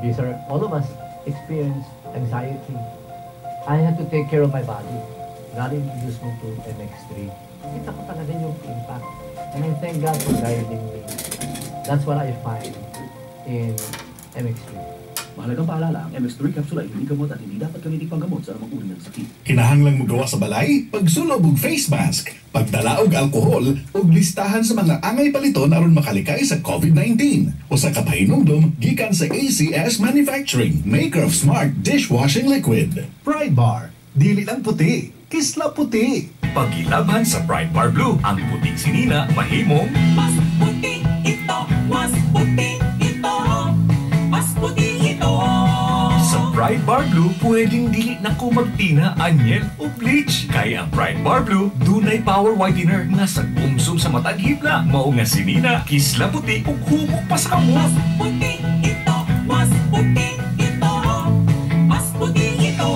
These are, all of us experience anxiety. I had to take care of my body. God introduced me to MX3. Kita ko talaga yung impact. And I thank God for guiding me. That's what I find in MX3. Mahalagang paalala, ang MX3 capsule ay hindi gamot at hindi dapat gamitin panggamot sa anumang uri ng sakit. Kinahanglang mogawa sa balay, pagsulob og face mask, pagdala og alkohol ug listahan sa mga angay paliton aron makalikay sa COVID-19. Usa ka pahinumdom gikan sa ACS Manufacturing, maker of smart dishwashing liquid. Pride Bar, dili lang puti, kisla puti. Pagilabhan sa Pride Bar Blue, ang puting sinina mahimong mas puti ito, mas puti ito, mas puti ito. Sa Pride Bar Blue, pwedeng dili na ko magtina, anyel o bleach. Kaya ang Pride Bar Blue, dunay power whitener nga sa umsum sa matag hibla. Mao nga sinina, kisla puti ug humok pa sa kamot. Mas puti ito, mas puti ito, mas puti ito.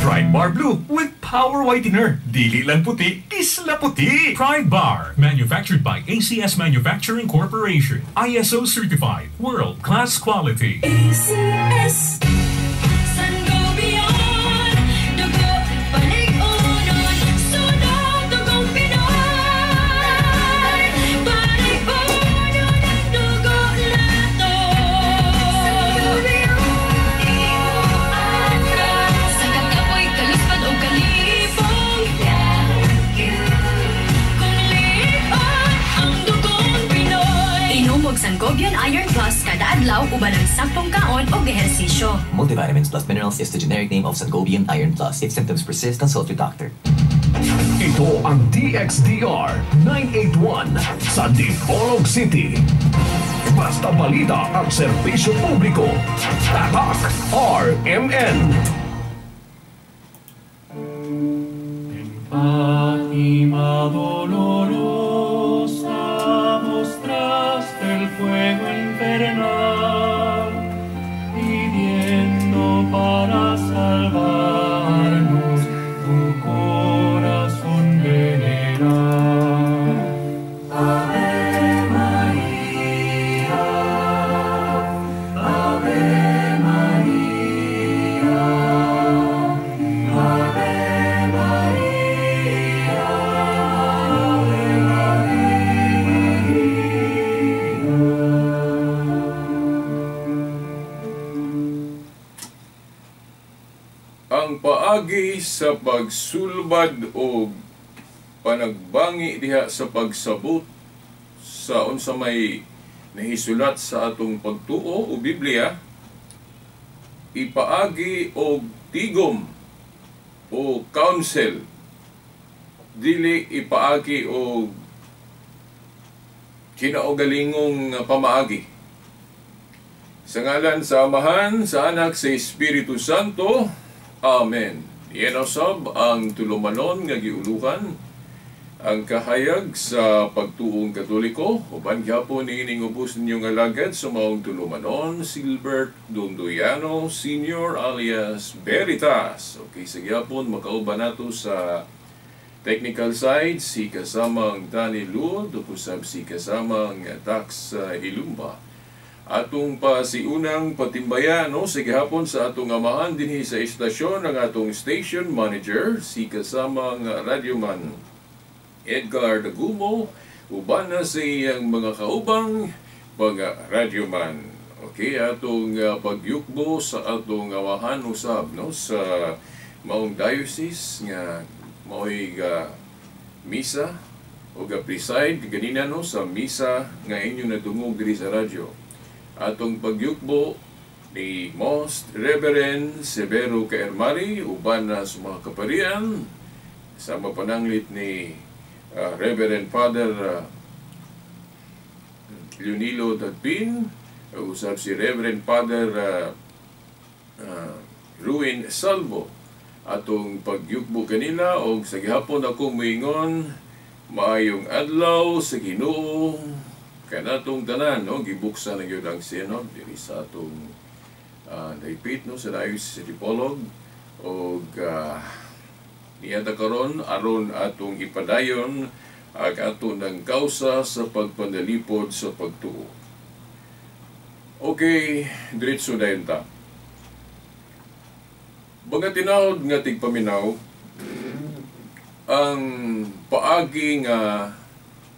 Pride Bar Blue with power whitener. Dili lang puti, kisla puti. Pride Bar, manufactured by ACS Manufacturing Corporation. ISO certified, world-class quality. ACS. Sangobion, dugo palig-unon, sunod dugong Pinoy. Palig-unon ang dugo nato. Sangobion, sa kakapoy, kaluspad o kalipong. Kung lion ang dugong Pinoy. Inom og Sangobion Iron Plus kada adlaw uban ang saktong kaon og ehersisyo. Multivitamins plus minerals is the generic name of Sangobion Iron Plus. If symptoms persist, consult your doctor. Ito ang DXDR 981 sa Dipolog City. Basta balita at serbisyo publiko. Tatak RMN. En Fátima dolorosa mostraste el fuego infernal, pidiendo para salvarnos tu corazón veneral. Ave María, Ave María, Ave María, Ave María. Ang paagi sa pagsulbad o panagbangi diha sa pagsabot sa unsa may nahisulat sa atong pagtuo o Biblia, ipaagi og tigom o counsel, dili ipaagi og kinaugalingong pamaagi. Sa ngalan sa Amahan, sa Anak, sa Espiritu Santo. Amen. Yan usab ang tulumanon nga giuluhan ang kahayag sa pagtuong Katoliko. Uban gyapon niining ubos ninyong alagad sa maong tulumanon, Silbert Dondoyano Senior alias Veritas. Okay, sa gyapon makauban nato sa technical side si kasamang Danny Lud, usab si kasamang Tax Ilumba. Atong pasiunang patimbayan, no, sa gihapon sa atong amahan dinhi sa istasyon ang atong station manager si kasamang radyoman Edgar Dagumo, uban na sa iyang mga kaubang mga radyoman. Okay, atong pagyukbo sa atong amahan usab, no, sa maong diocese nga mao'y misa o ga preside ganina, no, sa misa nga inyong nadungog diri sa radyo. Atong pagyukbo ni Most Reverend Severo Kaermari uban na sa mga kaparian sa mapananglit ni Reverend Father Leonilo Tagpin, usab si Reverend Father Ruin Salvo. Atong pagyukbo kanila og sa gihapon ako moingon maayong adlaw sa Ginoo kanatong tanan, no, gibuksan na gyud ang synod diri sa atong daypit, no, sa Diocese sa Dipolog og niyata karon aron atong ipadayon ang ato ng kausa sa pagpanalipod sa pagtuo. Okay, diretso dayon ta. Mga tinawod nga tigpaminaw, ang paagi nga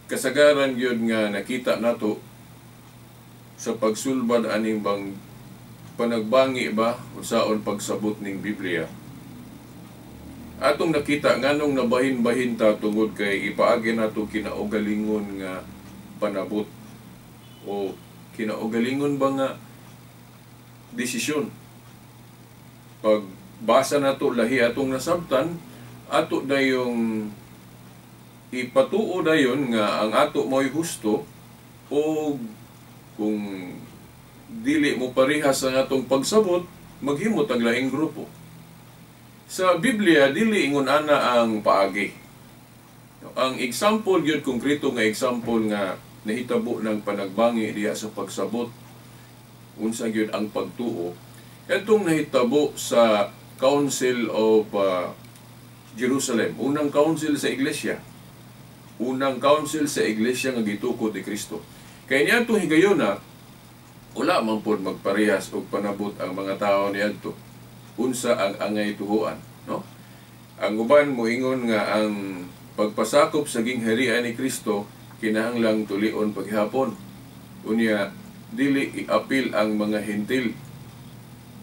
kasagaran gyud nga nakita nato sa pagsulbad aning bang panagbangi ba unsaon pagsabot ning Biblia. Atong nakita nganong nabahin-bahin ta tungod kay ipaagi nato kinaugalingon nga panabot o kinaugalingon ba nga desisyon. Pag basa nato lahi atong nasabtan, ato dayong ipatuo dayon nga ang ato mo'y husto o kung dili mo parehas ang atong pagsabot, maghimo tag laing grupo. Sa Biblia dili ingon ana ang paagi. Ang example gyud, konkreto nga example nga nahitabo ng panagbangi diha sa pagsabot unsa gyud ang pagtuo, kadtong nahitabo sa Council of Jerusalem, unang council sa iglesia. Unang council sa iglesia nga gitukod ni Kristo. Kay niadtong higayona, wala man pod magparehas og panabot ang mga tawo niadto. Unsa ang angay tuhuan, no? Ang uban moingon nga ang pagpasakop sa gingharian ni Kristo kinahanglang tulion paghapon. Unya dili iapil ang mga Hentil.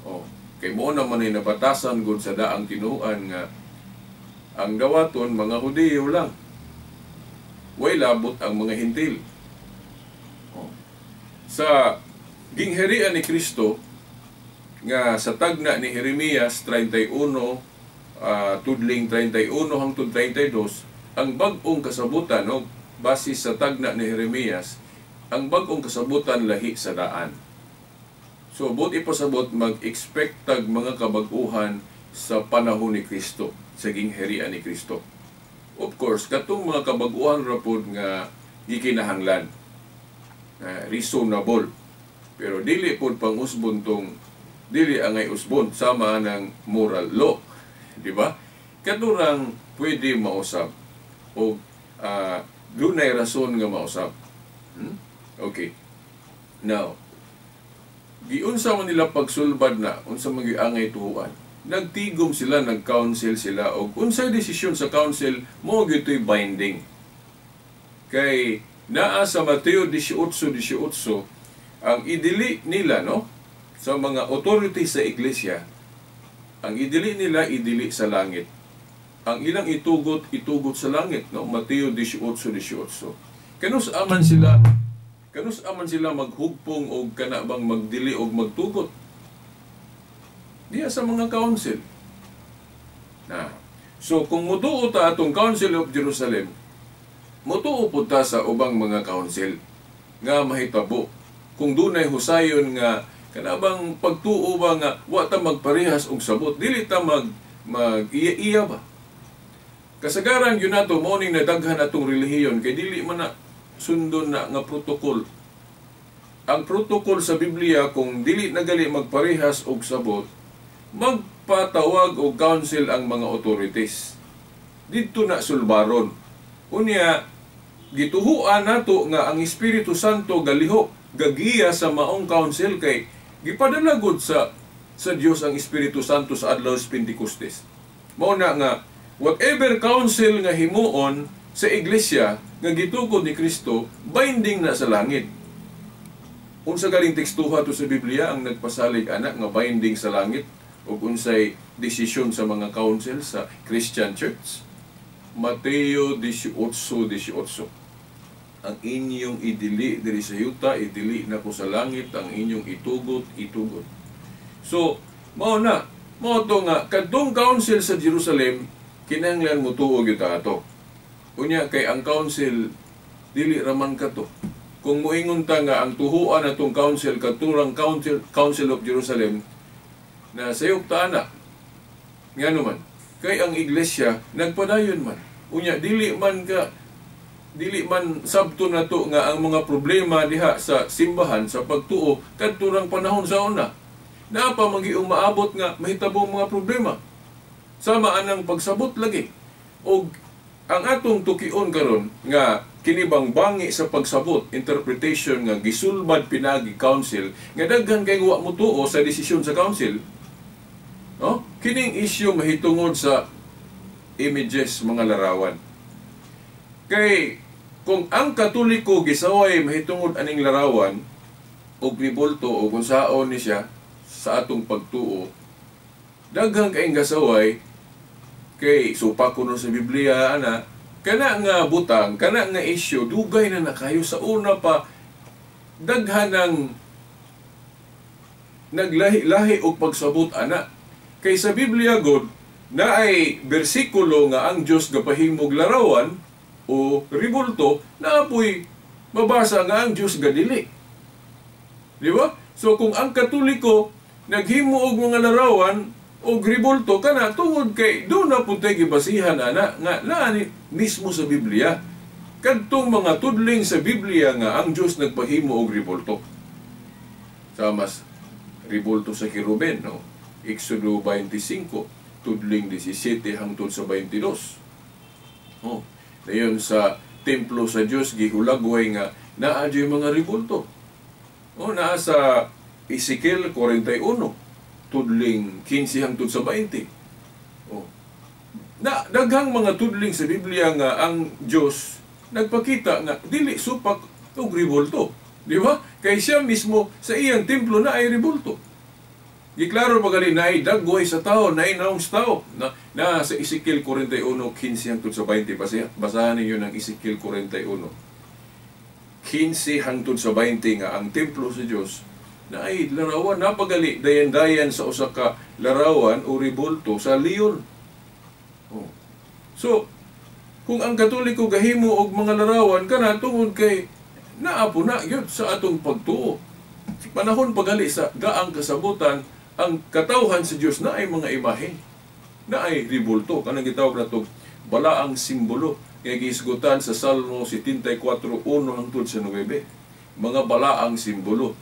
Oh, kay mo naman ay nabatasan gud sa daang tinuan nga ang dawaton mga Hudiyo lang. Way labot ang mga Hentil. Oh. Sa gingharian ni Kristo nga sa tagna ni Jeremias 31 tudling 31 hangtod 32, ang bag-ong kasabutan, no, base sa tagna ni Jeremias, ang bag-ong kasabutan lahi sa daan. So buot ipasabot mag-expect tag mga kabag-uhan sa panahon ni Kristo, sa gingharian ni Kristo. Of course, katong mga kabag-uhan ra pod nga gikinahanglan, reasonable. Pero dili pod pangusbon tong dili angay usbon sama ng moral law, di ba? Katurang pwede mausab o dunay rason nga mausab. Okay. Now, giunsa man nila pagsulbad na unsa man gyud angay tuhuan. Nagtigom sila, nag-council sila og unsay desisyon sa council mo gyud toy binding. Kay naa sa Mateo 18:18 ang idili nila, no, sa mga authority sa iglesia, ang idili nila idili sa langit. Ang ilang itugot itugot sa langit, no? Mateo 18:18. Kanus aman sila maghugpong og kana bang magdili og magtugot diya sa mga council. Na. So kung mutuo ta atong Council of Jerusalem, mutuo pud ta sa ubang mga council nga mahitabo. Kung dunay husayon nga kana bang pagtuo ba nga wa ta magparehas og sabot, dili ta mag iya-iya ba. Kasagaran gyud nato mao ning nadaghan atong relihiyon kay dili man na sundon na nga protocol. Ang protocol sa Biblia kung dili nagali magparehas og sabot, magpatawag og council ang mga authorities. Didto na sulbaron. Unya gituhuan nato nga ang Espiritu Santo galihok, gagiya sa maong council kay gipadala gud sa Dios ang Espiritu Santo sa adlaw sa Pentecostes. Mao na nga whatever council nga himuon sa iglesia nga gitukod ni Kristo, binding na sa langit. Unsa galing tekstuha to sa Biblia ang nagpasalig ana nga binding sa langit ug unsay desisyon sa mga council sa Christian Church? Mateo 18:18. Ang inyong idili diri sa yuta, idili nako sa langit, ang inyong itugot, itugot. So, mao na, mao to nga kadtong council sa Jerusalem kinahanglan motuo gyud ta ato. Unya kay ang council dili raman kato. Kung moingon ta nga ang tuhuan atong council katurang Council of Jerusalem na sayop ta ana. Ngano man? Kay ang iglesia nagpadayon man. Unya dili man sabto nato nga ang mga problema diha sa simbahan sa pagtuo kadturang panahon sa una. Naa pa magyung maabot nga mahitabo mga problema. Sama anang pagsabot lagi. Og ang atong tukion karon nga Kini bang bangi sa pagsabot, interpretation nga gisulbad pinagi council nga daghan kay wa motuo sa desisyon sa council. No? Kining issue mahitungod sa images, mga larawan. Kay kung ang Katoliko gisaway mahitungod aning larawan og ribulto o kung saon ni siya sa atong pagtuo, daghang kaing gasaway kay supa kuno sa Biblia ana. Kana nga butang, kana nga issue, dugay na nakayo sa una pa, daghan ng naglahi-lahi og pagsabot ana. Kay sa Biblia god, na ay bersikulo nga ang Dios gapahimog larawan o ribulto, na apoy mabasa nga ang Dios gadili. Di ba? So kung ang Katoliko naghimo og mga larawan og ribulto kana tungod kay do na pud tay gibasihan ana nga naa mismo sa Biblia kadtong mga tudling sa Biblia nga ang Dios nagpahimo og ribulto. Sa mas ribulto sa Keruben, no? Exodo 25 tudling 17 hangtod sa 22. Oh, dayon sa templo sa Dios gihulagway nga naa dyoy mga ribulto. Oh, naa sa Ezekiel 41 tudling 15 hangtod sa 20. Oh. Na daghang mga tudling sa Biblia nga ang Dios nagpakita nga dili supak og ribulto, di ba? Kay siya mismo sa iyang templo na ay ribulto. Giklaro pagali na ay dagway sa tao, na ay naong sa tao. Na sa Ezekiel 41:15 hangtod sa 20. Basahan ninyo ng Ezekiel 41:15 hangtod sa 20 nga ang templo sa Dios na ay larawan, napagali dayan-dayan sa usa ka larawan o ribulto sa leon. Oh. So, kung ang Katoliko gahimo og mga larawan kana tungod kay naapo na gyud sa atong pagtuo. Panahon pagali sa daang kasabutan, ang katawhan sa Dios na ay mga imahe, na ay ribulto, kanang gitawag nato balaang simbolo nga gihisgutan sa Salmo 74:1 hangtod sa 9. Mga balaang simbolo.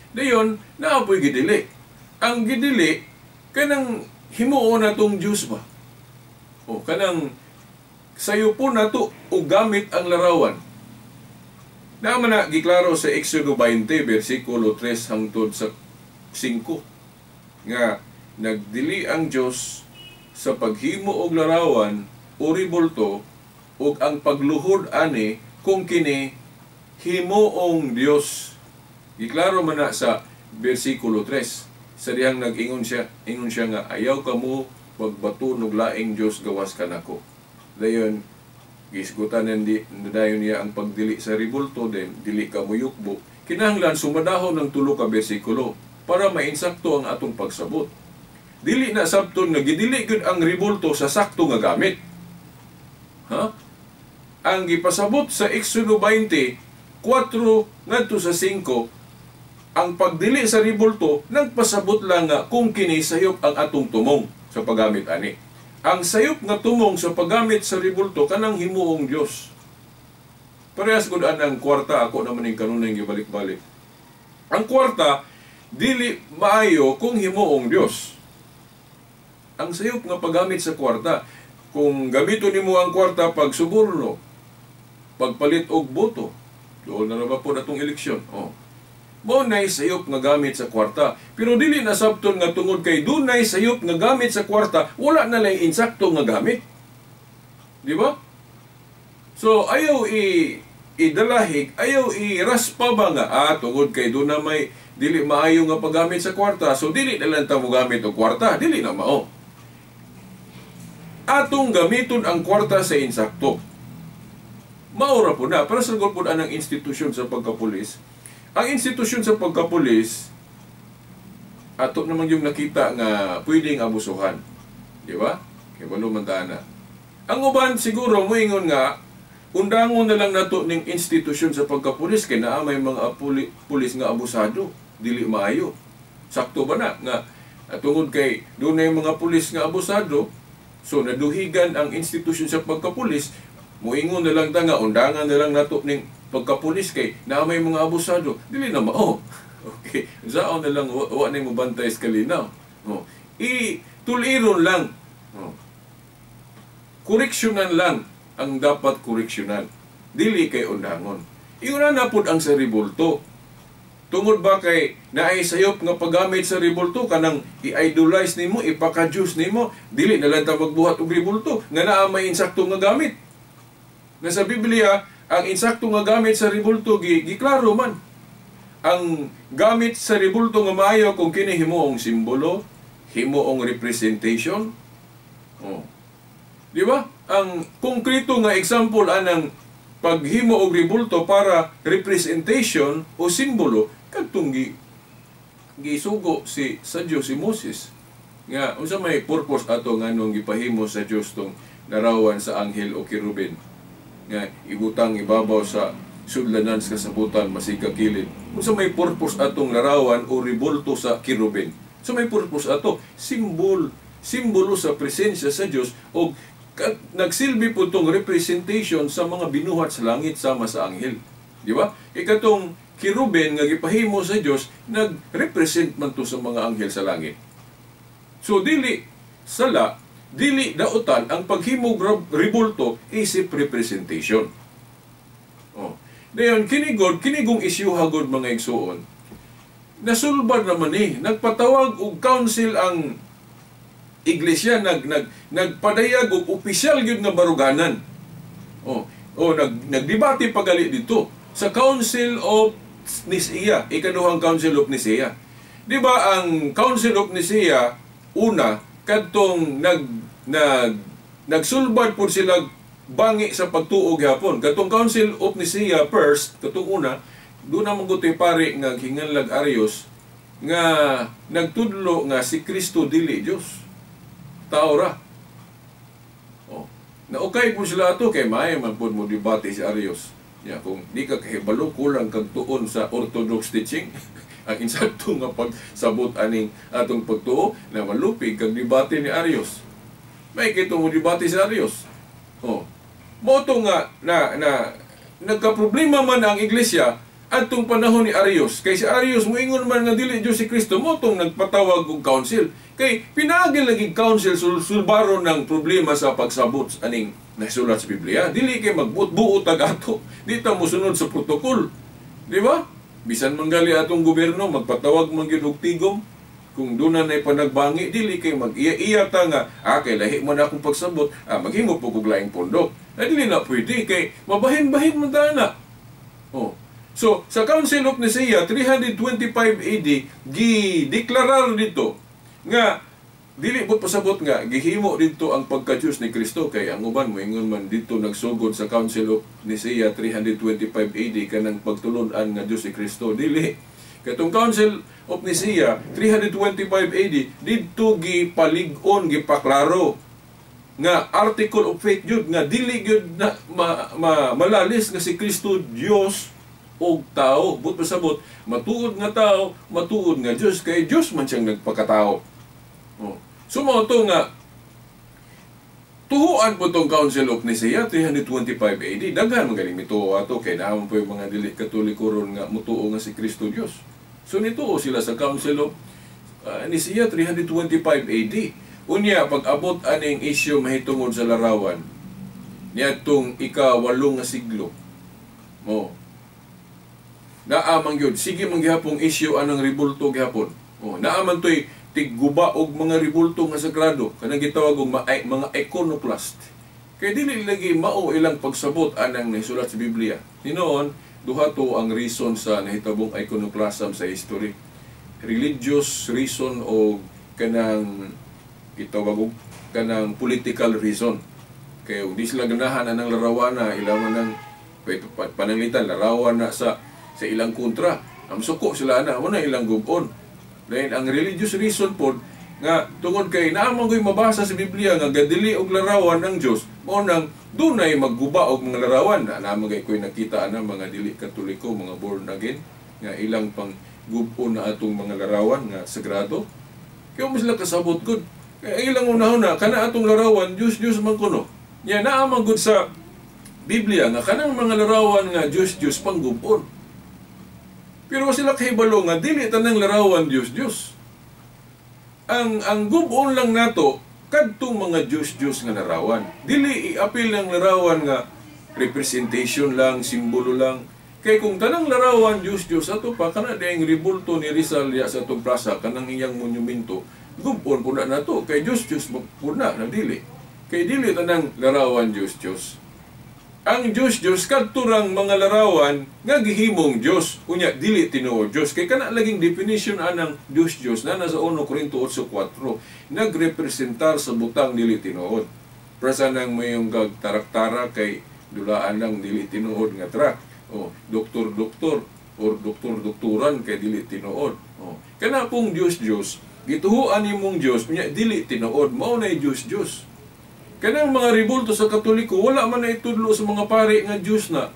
Dayon, naapoy gidili. Ang gidili, kanang himuon na tong Diyos ba? O kanang sayo po na to o gamit ang larawan. Naman na giklaro sa Exodo 20, versikulo 3 hangtod sa 5, nga nagdili ang Diyos sa paghimo og larawan o ribulto ug ang pagluhod ani kung kini himuong Dios. Giklaro man na sa versikulo 3 sa dihang nag-ingon siya, ingon siya nga ayaw kamo pagbato og laing Dios gawas kanako. Dayon gisgutan nandi dayon niya ang pagdili sa ribulto, den dili ka moyukbo. Kinahanglan sumadahon ng tulo ka bersikulo para mainsakto ang atong pagsabot. Dili na sabton nga gidili gyud ang ribulto sa sakto nga gamit. Ha? Ang gipasabot sa Exodo 20:4 ngadto sa 5, ang pagdili sa ribulto nagpasabot lang nga kung kini sayop ang atong tumong sa paggamit ani. Ang sayop nga tumong sa paggamit sa ribulto kanang himuong Dios. Parehas gud anang kwarta, ako naman ning kanunay gibalik-balik. Ang kwarta dili maayo kung himuong Dios. Ang sayop nga paggamit sa kwarta, kung gamiton nimo ang kwarta pag suborno, pagpalit og boto, doon na ba po natong eleksyon. Oh. Mao nay sayop nga gamit sa kwarta. Pero dili na sabton nga tungod kay dunay sayop nga gamit sa kwarta, wala na lay insakto nga gamit. Di ba? So ayaw idalahig, ayaw iraspa ba nga tungod kay doon na may dili maayo nga paggamit sa kwarta, so dili na lang ta mo gamit og kwarta, dili na mao. Atong gamiton ang kwarta sa insakto. Maura po na, para sa po anang institusyon sa pagkapulis. Ang institusyon sa pagkapulis, ato naman yung nakita nga pwedeng abusuhan. Di ba? Kaya walo man ta na. Ang uban siguro moingon nga, undangon na lang nato ning institusyon sa pagkapulis kay naa may mga pulis nga abusado, dili maayo. Sakto ba na nga tungod kay dunay mga pulis nga abusado, so naduhigan ang institusyon sa pagkapulis, moingon na lang ta nga undangan na lang nato ning pagkapulis kay naa may mga abusado, dili na mao. Okay, saon na lang wa nay mobantay sa kalinaw. Oh, i tuliron lang. Oh. Koreksyonan lang ang dapat koreksyonan. Dili kay undangon. Iuna na pud ang sa ribulto. Tungod ba kay naay sayop nga paggamit sa ribulto kanang i-idolize nimo, ipaka-Diyos nimo, dili na lang ta magbuhat og ribulto nga naa may insakto nga gamit. Na sa Biblia, ang insakto nga gamit sa ribulto giklaro man. Ang gamit sa ribulto nga maayo kung kini himuong simbolo, himuong representation. Oh. Di ba? Ang konkreto nga example anang paghimo og ribulto para representation o simbolo kadtong gisugo si sa Dios si Moses nga unsa may purpose ato nganong gipahimo sa Dios tong larawan sa anghel o kerubin nga ibutang ibabaw sa sudlanan sa kasabutan masig kakilid. Unsa may purpose atong larawan o ribulto sa kerubin? Unsa may purpose ato? Simbolo sa presensya sa Dios o nagsilbi po itong representation sa mga binuhat sa langit sama sa anghel. Di ba? Ikatong kerubin nga gipahimo sa Dios nagrepresent man to sa mga anghel sa langit. So dili sala, dili dautan ang paghimo ribulto isip representation. Oh. Dayon kinigod, kinigong isyuha god mga igsuon. Nasulbad naman ni, nagpatawag og council ang iglesia, nagpadayag og opisyal gyud nga baruganan. Oh, nagdebate pagali dito sa Council of Nicaea, ikaduhang Council of Nicaea. Di ba ang Council of Nicaea una kadtong nagsulbad pud sila bangi sa pagtuo gihapon. Kadtong Council of Nicaea first, katong una, doon na manggutoy pare nga hinganlag Arius nga nagtudlo nga si Kristo dili Dios. Tao ra. Oh. Naukay po sila ato kay maayo man pud mo debate si Arius. Ya, kung di ka kahibalo kulang kag tuon sa orthodox teaching ang insakto nga pagsabot aning atong pagtuo na malupig kag debate ni Arius. May kito mo debate si Arius. Oh. Mo to nga na nagkaproblema man ang iglesia adtong panahon ni Arius. Kay si Arius moingon man nga dili Dios si Kristo, mo tong nagpatawag og council. Kay pinaagi lagi council sulbaro ng problema sa pagsabot aning nasulat sa Biblia. Dili kay magbuot-buot tag ato. Di ta mosunod sa protocol. Di ba? Bisan man gali atong gobyerno magpatawag man gyud og tigom. Kung doon na panagbangi, dili kay mag-iya-iya ta nga, kay lahi man akong pagsabot, maghimo po kog laing pundok. Ay, dili na pwede kay mabahin-bahin man ta na. Oh. So, sa Council of Nicaea, 325 AD, gideklarar dito nga, dili po pasabot nga, gihimo dito ang pagka-Diyos ni Kristo. Kay ang uban, moingon man dito nagsugod sa Council of Nicaea, 325 AD, kanang pagtulon-an nga Diyos si Kristo. Dili. Katong Council of Nicaea, 325 AD, dito gipalig-on, gipaklaro nga article of faith yun, nga dili yun na malalis nga si Kristo Diyos og tao. But pasabot, matuod nga tao, matuod nga Diyos, kay Diyos man siyang nagpakatao. Oh. So mao to nga tuhuan po tong Council of Nicaea 325 AD. Daghan man galing mituo ato kay naa man po yung mga dili Katoliko ron nga mutuo nga si Kristo Diyos. So nituo sila sa Council of Nicaea 325 AD. Unya pag-abot aning isyu mahitungod sa larawan niadtong ika-8 nga siglo. Mo. Naa man gyud, sige man gihapong isyu anang ribulto gihapon. Oh, naa man toy tigguba og mga ribulto nga sagrado kanang gitawag og mga iconoclast. Kay dili lagi mao ilang pagsabot anang nasulat sa Biblia. Hinoon, duha to ang reason sa nahitabong iconoclasm sa history. Religious reason o kanang gitawag og kanang political reason. Kay di sila ganahan anang larawana, ilang man ang pananglitan larawan na sa ilang kontra. Ang suko sila na, wala ilang gugon. Dahil ang religious reason po, nga tungod kay naamang ko'y mabasa sa Biblia nga gadili og larawan ng Diyos, mao nang dunay magguba og mga larawan. Na naamang ko'y nakita na mga dili Katoliko, mga born again, nga ilang pang gubo na atong mga larawan nga sagrado. Kaya mo sila kasabot gud. Kaya ilang unahon na, kana atong larawan, Diyos, Diyos man kuno. Nya naamang gud sa Biblia nga kanang mga larawan nga Diyos, Diyos panggubon. Pero sila kahibalo nga dili tanang larawan Diyos Diyos. Ang gubon lang nato kadtong mga Diyos Diyos nga larawan. Dili iapil ang larawan nga Representation lang, simbolo lang. Kay kung tanang larawan Diyos Diyos ato pa kana dayang ribulto ni Rizal diya sa atong plaza kanang iyang monumento, gubon pud na nato kay Diyos Diyos pud na dili. Kay dili tanang larawan Diyos Diyos. Ang Diyos Diyos kadto rang mga larawan nga gihimong Diyos, unya dili tinuod Diyos. Kay kana laging definition anang Diyos Diyos na nasa 1 Corinto 8:4, nagrepresentar sa butang dili tinuod. Prasa nang mayong gagtarak-tara kay dulaan lang dili tinuod nga truck. O doktor-doktor or doktor-doktoran kay dili tinuod. O kana pong Diyos Diyos, gituhuan nimong Diyos unya dili tinuod, mao nay Diyos Diyos. Kanang mga ribulto sa Katoliko, wala man na itudlo sa mga pare nga Diyos na.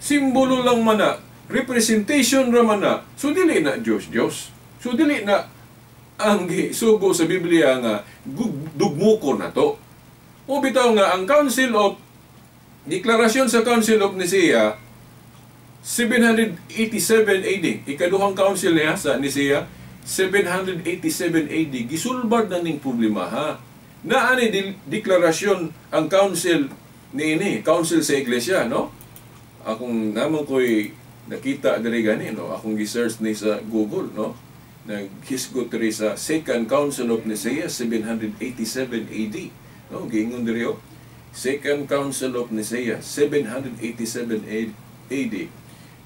Simbolo lang man na, representation ra man na. So dili na Diyos Diyos. So dili na ang gisugo sa Biblia nga dugmuko na to. O bitaw nga ang Council of Deklarasyon sa Council of Nicaea 787 AD, ikaduhang council niya sa Nicaea 787 AD, gisulbad na ning problema ha. Naani deklarasyon ang council niini, council sa iglesia, no? Akong naman ko'y nakita diri gani, no? Akong gi-search ni sa Google, no? Naghisgot diri sa Second Council of Nicaea 787 AD, no? Giingon diri oh. Second Council of Nicaea 787 AD.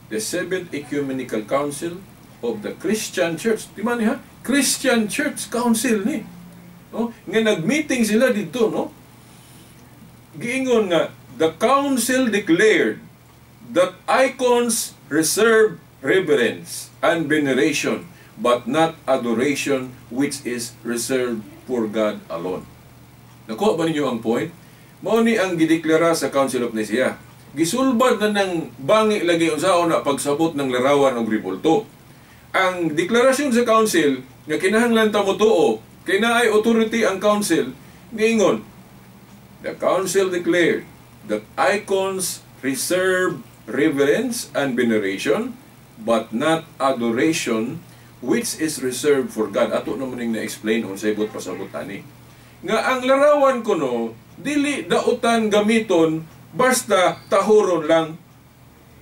The Seventh Ecumenical Council of the Christian Church. Di man ha? Christian Church Council ni. No? Nga nag-meeting sila dito, no? Giingon nga, the council declared that icons reserve reverence and veneration, but not adoration, which is reserved for God alone. Nakuha ba ninyo ang point? Mao ni ang gideklara sa Council of Nicaea. Gisulbad na ng bangi lagi unsaon na pagsabot ng larawan og ribulto. Ang deklarasyon sa council nga kinahanglan ta motuo kay naay authority ang council, niingon, the council declared that icons reserve reverence and veneration, but not adoration, which is reserved for God. Ato naman ning na-explain unsay buot pasabot ani. Nga ang larawan kuno dili dautan gamiton basta tahuron lang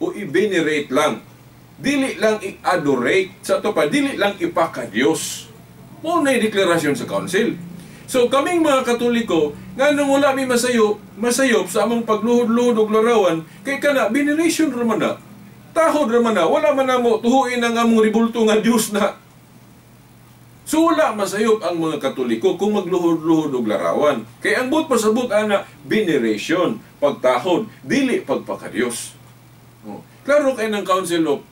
o i-venerate lang. Dili lang i-adorate, sa ato pa dili lang ipakadiyos. Mao na deklarasyon sa council. So kaming mga Katoliko, nga nung wala mi masayop, masayop sa among pagluhod-luhod og larawan, kay kana veneration ra man na. Tahod ra man na, wala man namo tuhuin ang among ribulto nga Dios na. So wala masayop ang mga Katoliko kung magluhod-luhod og larawan. Kay ang buot pasabot ana veneration, pagtahod, dili pagpakadiyos. Oh. Klaro kay ng Council of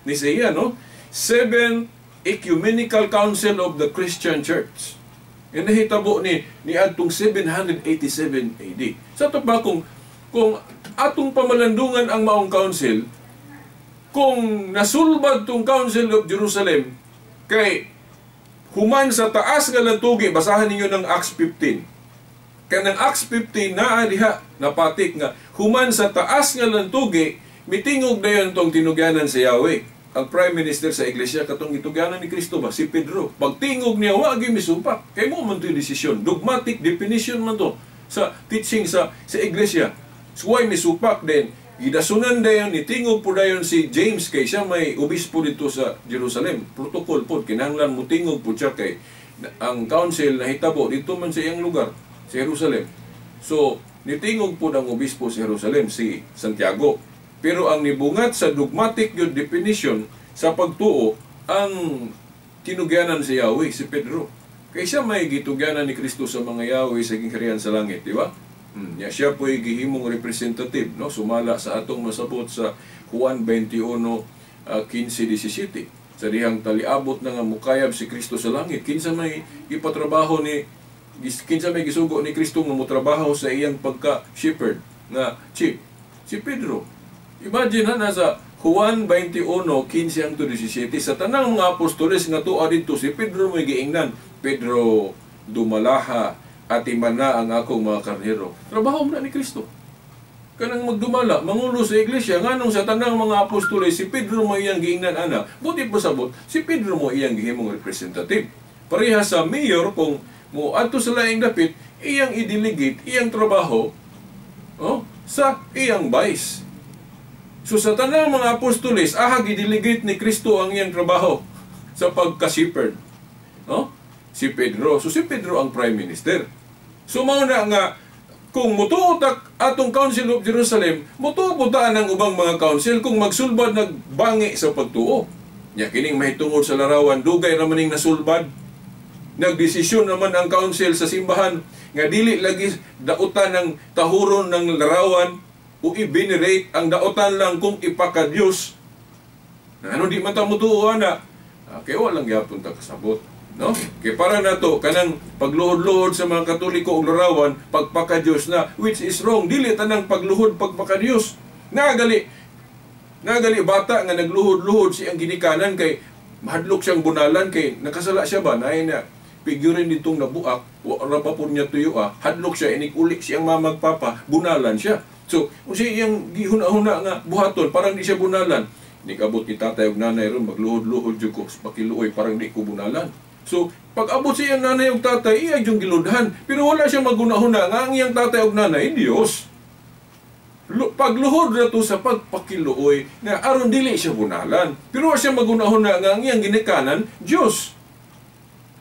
Nicaea, no? Seventh Ecumenical Council of the Christian Church. Yan nahitabo ni adtong 787 AD. Sa ito pa kung atong pamalandungan ang maong council, kung nasulbad tong Council of Jerusalem, kay human sa taas nga lantugi, basahan ninyo ng Acts 15. Kaya ng Acts 15, naa diha, napatik nga, human sa taas nga lantugi, mitingog dayon tong tinugyanan sa Yahweh. Ang Prime Minister sa Iglesia katong gitugyanan ni Kristo ba, si Pedro. Pagtingog niya, wa gyud misupak. Kay mo man to'y desisyon. Dogmatic definition man to sa teaching sa Iglesia. So why misupak din? Gidasunan dayon, nitingog po dayon si James kay siya may obispo dito sa Jerusalem. Protocol po, kinahanglan mo tingog po siya kay ang council nahitabo dito man sa iyang lugar, sa Jerusalem. So, nitingog po ang obispo sa Jerusalem, si Santiago. Pero ang nibungat sa dogmatic yun definition sa pagtuo, ang tinugyanan si Yahweh, si Pedro. Kay siya may gitugyanan ni Kristo sa mga Yahweh sa gingharian sa langit, di ba? Ya, siya po'y gihimong representative, no? Sumala sa atong masabot sa Juan 21:15-17. Sa dihang taliabot na nga mukayab si Kristo sa langit, kinsa may ipatrabaho ni kinsa may gisugo ni Kristo nga motrabaho sa iyang pagka-shepherd nga chief, si Pedro. Imagine ha, nasa Juan 21:15-17, sa tanang mga apostoles nga tuwa didto, si Pedro may giingnan, Pedro, dumalaha at imana ang akong mga karnero. Trabaho mo na ni Kristo. Kanang magdumala, mangulo sa iglesia, nganong sa tanang mga apostoles, si Pedro mo iyang giingnan ana, buti pasabot, si Pedro mo iyang gihimong representative. Pareha sa mayor, kung mo adto sa laing dapit, iyang i-delegate, iyang trabaho, oh, sa iyang vice. So sa tanang mga apostoles, aha gidelegate ni Kristo ang iyang trabaho sa pagka-shepherd. No? Si Pedro. So si Pedro ang prime minister. So mao na nga kung mutuo ta atong Council of Jerusalem, mutuo pud ta ang ubang mga council kung magsulbad nagbangi sa pagtuo. Nya kining mahitungod sa larawan, dugay ra maning nasulbad. Nagdesisyon naman ang council sa simbahan nga dili lagi dautan ng tahuron ng larawan o i-venerate ang daotan lang kung ipakadiyos. Na ano di man ta mutuo ana? Kay walang gyapon ta kasabot. No? Kay para nato kanang pagluhod-luhod sa mga Katoliko og larawan pagpakadiyos na, which is wrong. Dili tanang pagluhod pagpakadiyos. Nagali bata nga nagluhod-luhod siyang ginikanan kay mahadlok siyang bunalan kay nakasala siya ba naay na figurin ditong nabuak, wa pa po niya tuyo hadlok siya inig uli siyang mamagpapa, bunalan siya. So kung siya iyang gihuna-huna nga buhaton parang di siya bunalan, nikabot ni tatay og nanay ron magluhod-luhod jud ko pakiluoy parang di ko bunalan. So pag abot sa iyang nanay og tatay, iya jung giludhan, pero wala siya maghuna-huna nga ang iyang tatay og nanay Dios. Pagluhod na to sa pagpakiluoy nga aron dili siya bunalan, pero wala siya maghuna-huna nga ang iyang ginikanan Dios.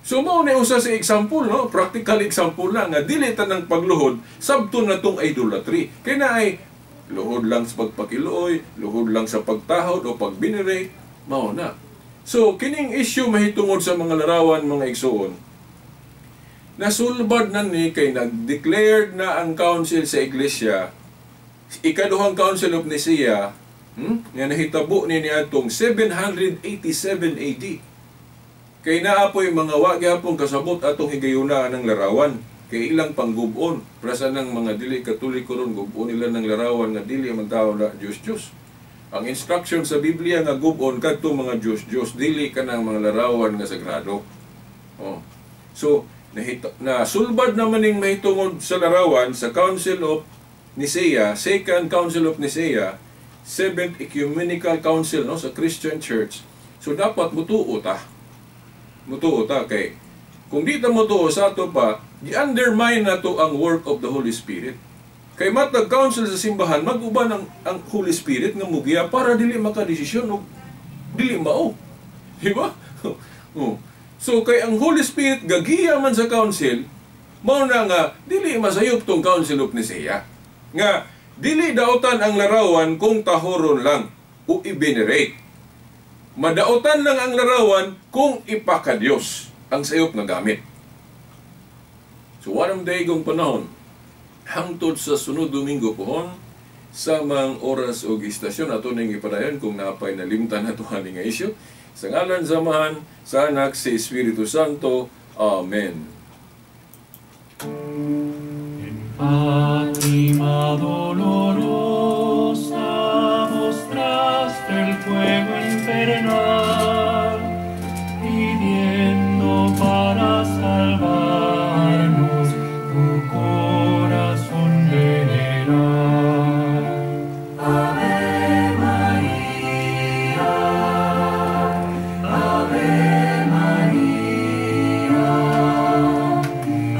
So mao ni usa sa example, no? Practical example na nga dili tanang pagluhod sabton na tong idolatry. Kay naay luhod lang sa pagpakiluoy, luhod lang sa pagtahod o pagvenerate, mao na. So kining issue mahitungod sa mga larawan, mga igsuon, nasulbad na ni kay nag-declared na ang council sa iglesia, ikaduhang Council of Nicaea, nga nahitabo ni niadtong 787 AD. Kay naapoy mga wa gyapon kasabot atong higayuna ng larawan kay ilang panggubon prasa ng mga dili Katoliko ron gubon nila ng larawan nga dili man tao na Dios Dios. Ang instruction sa Biblia nga gubon kadto mga Dios Dios, dili kanang mga larawan nga sagrado. Oh. So na sulbad naman ning mahitungod sa larawan sa Council of Nicaea, Second Council of Nicaea, Seventh Ecumenical Council, no, sa Christian Church. So dapat mutuo ta. Mutuo ta kay kung di ta mutuo sa ato pa, gi-undermine na to ang work of the Holy Spirit. Kay matag council sa simbahan mag-uban ang Holy Spirit nga mugiya para dili makadesisyon og dili mao. Di ba? Oh. So kay ang Holy Spirit gagiya man sa council, mao na nga dili masayop tong Council of Nicaea. Nga dili daotan ang larawan kung tahoron lang o i-venerate. Madaotan lang ang larawan kung ipakadiyos ang sayop nga gamit. So warang daygong panahon, hangtod sa sunod Domingo pohon, samang oras og istasyon ato ning ipadayon kung napay nalimtan nato ani nga isyu. Sa ngalan sa Amahan, sa Anak, sa Espiritu Santo. Amen. Fátima dolorosa, mostraste el fuego infernal, pidiendo para salvarnos tu corazón veneral. Ave María, Ave María,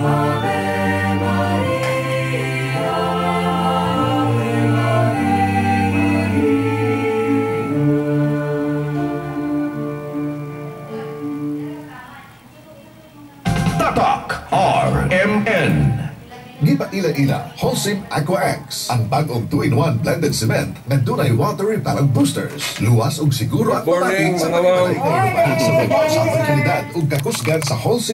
Ave María, Ave María. Tatak RMN. Gipaila-ila, Holcim Aqua X, ang bag-ong 2-in-1 blended cement nga dunay water repellent boosters. Luwas ug siguro at Good morning, matakit sa mga ma'am. pagbalay sa kalidad ug kakusgan sa Holcim.